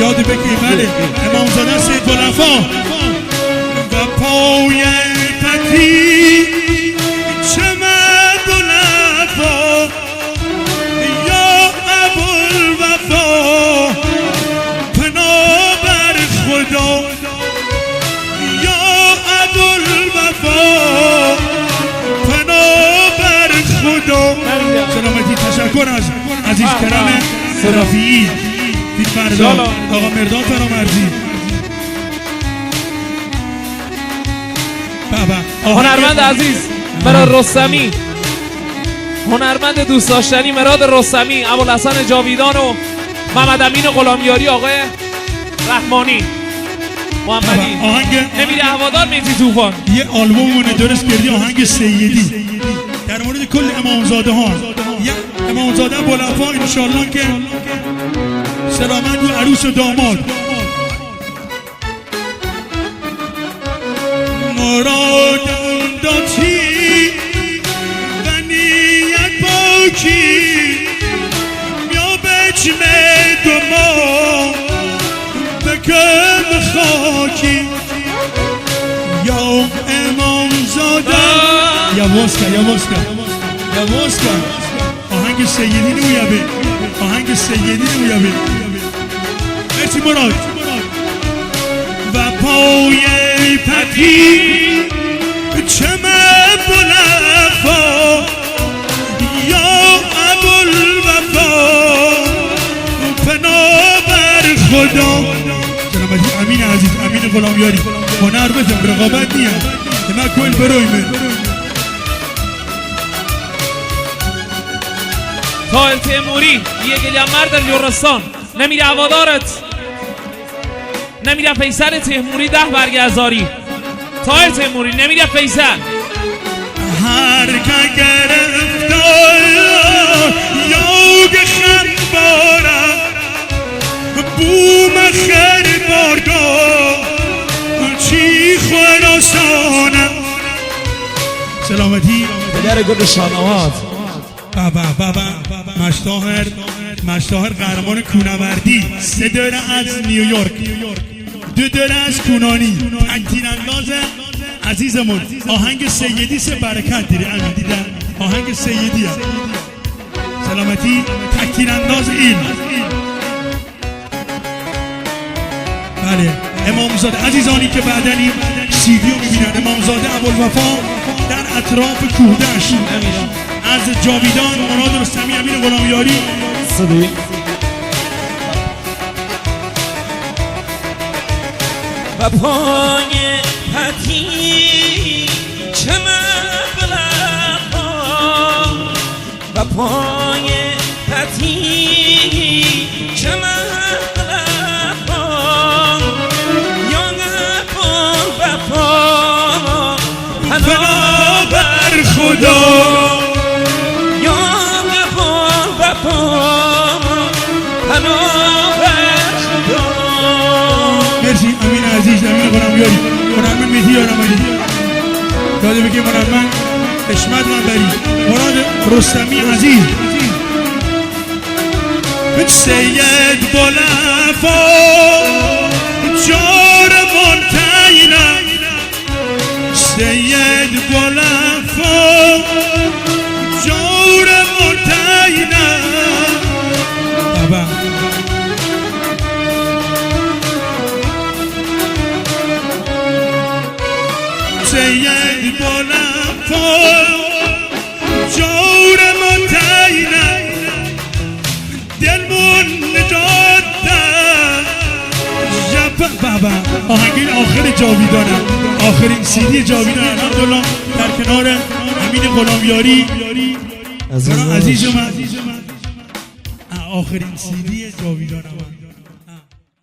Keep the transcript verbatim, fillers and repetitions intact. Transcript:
یاد بکی، بله. امامزاده سید بولافا. وفای پتی چمه بولافا، یا ابوالوفا، پناه بر خدا، یا ابوالوفا، پناه بر خدا. سلامتی، تشکر از عزیز کرم رفیعی، فیلمبردار آقا مرداد فرامرزی. بابا، هنرمند عزیز، مراد رستمی. هنرمند دوست داشتنی مراد رستمی، ابوالحسن جاویدان و محمد امین غلامیاری، آقای رحمانی محمدی. بابا، آهنگ نمیره هوادار مهدی طوفان. یه آلبوم اونه درست کردی، آهنگ سیدی. در مورد کل امامزاده ها. یه امامزاده بولافا، انشالله که سلامت و عروس و داماد. مرادم داتی و نیت پاکی، یا بچمه دوما بکم خاکی. یا امامزاده. یاواش کا، یاواش کا، یاواش کا. آهنگ سیدی نویا بی. آهنگ سیدی نویا بی. مرسی مراد. وفای پتی چمه بولافا، یا ابوالوفا، پناه بر خدا. سلامتی امین عزیز، امین غلامیاری. هنر بزن، رقابت نیه. ما کل بروی من. طاهر تیموری، یه گلیم مرد لرستان. نمیره هوادارت. نمیره فیصل تیموری، ده برگ هزاری. طاهر تیموری، نمیره فیصل. هر که گرفته یاد خم باره، بوم خر بارگاه، چی خراسانه. سلامتی. پدر گل شانوات. بابا، بابا، مشتاهر، مشتاهر قهرمان کونوردی، سه دوره از نیویورک، دو دوره از کونانی، تک‌تیرانداز عزیزمون. آهنگ سیدی سه برکت دیره، امین دیدن. آهنگ سیدیه. سلامتی، تک‌تیرانداز ایل. بله، امامزاده، عزیزانی که بعداً این سیدی رو می‌بینن، امامزاده ابوالوفا در اطراف کوه‌دشت، از جاویدان، مراد رستمی، امین غلامیاری. صدی. وفای پتی چمه بولافا، وفای پتی چمه بولافا، یا ابوالوفا، پناه بر خدا. یا ابوالوفا، پناه بر خدا. مرسی، امین عزیز، امین غلامیاری. هنرمند مهدی یارمانی. داده بگه هنرمند حشمت منبری، مراد رستمی عزیز. سید بولافا، جور منتینه. سید بولافا، جور منتینه. بابا. سید بولافا، جور منتینه، دلمون نجات ده. جب بابا، آهنگ آخر جاویدانه، آخرین سیدی جاویدانه، الحمدلله، در کنار امین غلامیاری. عزیز، عزیز من. آخرین سیدی جاویدانه.